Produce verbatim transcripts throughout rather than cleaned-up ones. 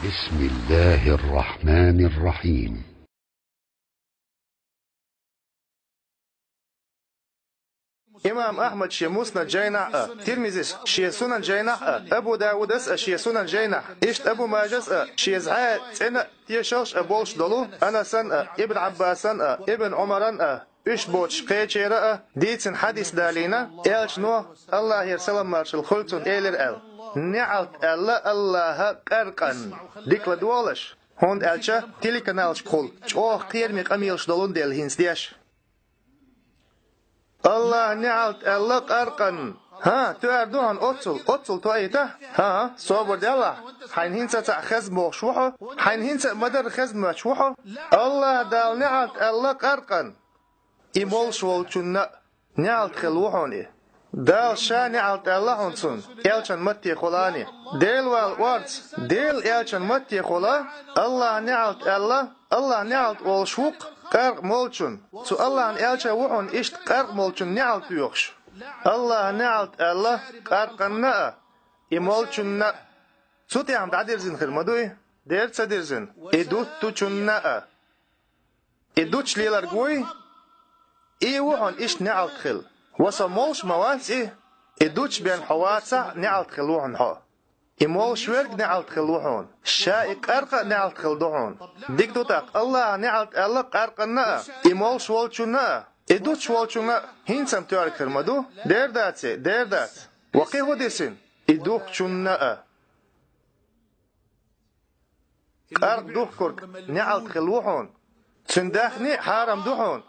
بسم الله الرحمن الرحيم. Имам Ахьмад шен Муснад жайнахь а, Тирмизис шен Сунан жайнахь а, Абу Даудас а шен Сунан жайнахь, иштта Абу Мажас а шен зӀе цӀена тешалш а болуш долу, Анасан а, Ибн Ӏаббасан а, Ибн Ӏумаран а, уьш боцуш кхечера а дийцина хьадис далийна, элчано, Аллахьера салам-маршалла хуьлда цунна, элира аьлла: «НеӀалт аьлла Аллахьа къаркъанна». Дика ладогӀалаш, хӀунда аьлча телеканалашкахула чӀогӀа кхераме къамелаш долун дела хӀинца деш. «Аллахьа неӀалт аьлла къаркъанна». ХӀан, тоьар ду хьуна оццул, оццул тоийтахь? ХӀан, собар делахь. Хьайна хӀинца а цхьаъ хезна бохуш ву хьо, хьайна хӀинца а ма-дарра хезна моьттуш ву хьо. «Аллахьа Дала неӀалт аьлла къаркъанна». И молуш волчунна а неӀалт хилла ву хьуна и. Дала Ша неӀалт аьлла хьуна цунна, элчан маттехула а. Дела вала орца, Делан элчан маттехула, Аллахьа неӀалт аьлла, Аллахьа неӀалт волуш ву-кх къаркъа молчунна. Цу Аллахьан элча ву хьуна иштта къаркъа молчунна неӀалт воьхуш. «Аллахьа неӀалт аьлла къаркъанна а, и молчунна а». Цу тӀехь дӀадирзина хир ма дуй? Дера ца дирзина. «И дуттучунна а». И дутуш леларг вуй? И ву хьуна иштта неӀалт хилла. Ва со молуш ма вац и? И дутуш бен хьо вацахь а, неӀалт хилла ву хьуна хьо. И молуш верг неӀалт хилла ву хьуна. Ша и къаркъа а неӀалт хилла ду хьуна. Дика ду тӀаккха, Аллахьа неӀалт аьлла къаркъанна а, и молуш волчунна а, и дутуш волчунна а. ХӀинца-м тоьарг хир ма ду? Дера дац и, дера дац. Ва кхин хӀун дисина? И духкучунна а. Къаркъа духкург неӀалт хилла ву хьуна. Цуьнан даьхни а хьарам ду хьуна.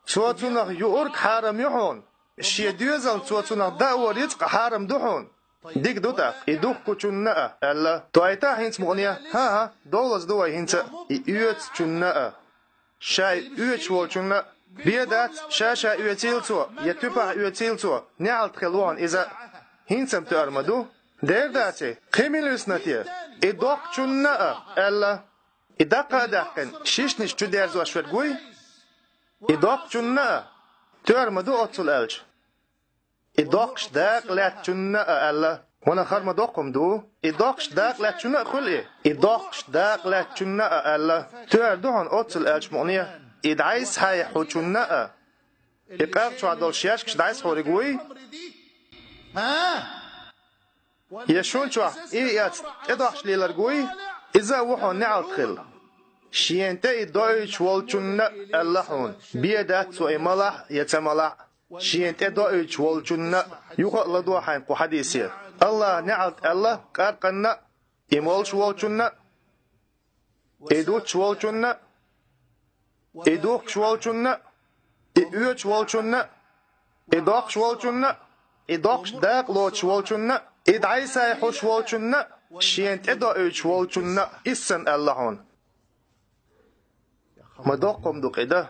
Цо цунах юург хьарам ю хьуна. Шен доьзална цо цунах дао рицкъа хьарам ду хьуна. Дика ду тӀаккха, и духкучунна а аьлла. Тойтахь хӀинца мукъане? ХӀан-хӀа, довлаза ду вай хӀинца а. И оьцучунна а. Ша и оьцуш волчунна а. Бен дац, ша-ша оьцийла цо, я туьпахь оьцийла цо, неӀалт хилла ву хьуна иза а. ХӀинца-м тоьар ма ду? Дера дац и, кхин мила висина те? И доккхучунна а аьлла. И даккха а даьккхина, шишнаш чу дерзош верг вуй? И доккхучунна а. Тоьар ма ду оццул аьлча? И доккхуш дакъа лаьттачунна а аьлла. Ванах, хӀара ма доккха хӀума ду? И доккхуш дакъа лаьттачунна а хуьлу и? И доккхуш дакъа лаьттачунна а аьлла. Тоьар ду хьуна оццул аьлча мукъане? И дӀасахьийхьучунна а. И къаркъа чохь долу шершкаш дӀасахьориг вуй? Я шун чохь и эцна тӀедохьуш леларг вуй? Иза а ву хьуна неӀалт хилла. Шена тӀе и доуьйтуш волчунна а аьлла хьуна, бен дац цо и малахь а, я ца малахь а. Шена тӀе доуьйтуш волчунна а, юха а ладогӀа хьайна кху хьадисе. Аллахьа неӀалт аьлла къаркъанна а, и молуш волчунна а, и дутуш волчунна а, и духкуш волчунна а, и оьцуш волчунна а, и доккхуш волчунна а, и доккхуш дакъа лоцуш волчунна а, и дӀасахьийхьуш волчунна а, шена тӀе доуьйтуш волчунна а, иза санна аьлла хьуна. Ма доккха хӀума ду-кх и дан?